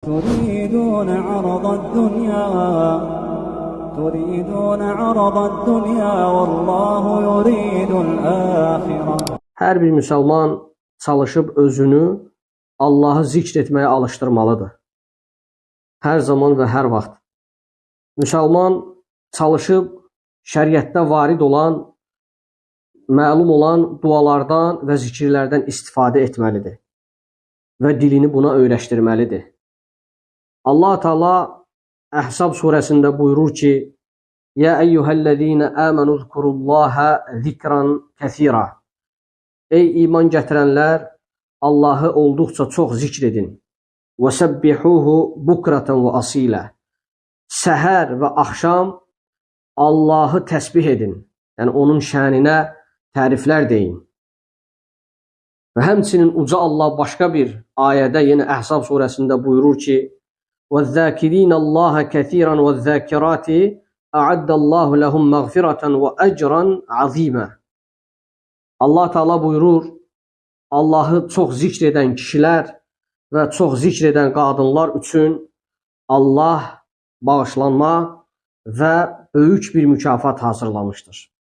تريدون عرض الدنيا تريدون عرض الدنيا والله يريد الآخرة. Hər bir müsəlman çalışıb özünü Allahı zikr etməyə alışdırmalıdır. Hər zaman və hər vaxt. Müsəlman çalışıb şəriətdə varid olan, məlum olan dualardan və zikirlərdən istifadə etməlidir və dilini buna öyrəşdirməlidir. Allah Teala Əhzab surəsində buyurur ki: "Ya eyyuhellezine amenu zkurullaha zikran kesira." Ey iman gətirənlər, Allahı olduqca çox zikr edin. Və səbbihuhu bukratan və asilə. Səhər və axşam Allahı təsbih edin. Yəni onun şəninə təriflər deyin. Və həmçinin uca Allah başqa bir ayədə yenə Əhzab surəsində buyurur ki: "Və-zâkirînə Allâhe kəsiran və-zâkirâti a'addallâhu lehum məğfirətən və ecran azîmə." Allah Teala buyurur, Allahı çox zikr edən kişilər və çox zikr edən qadınlar üçün Allah bağışlanma və böyük bir mükafat hazırlamışdır.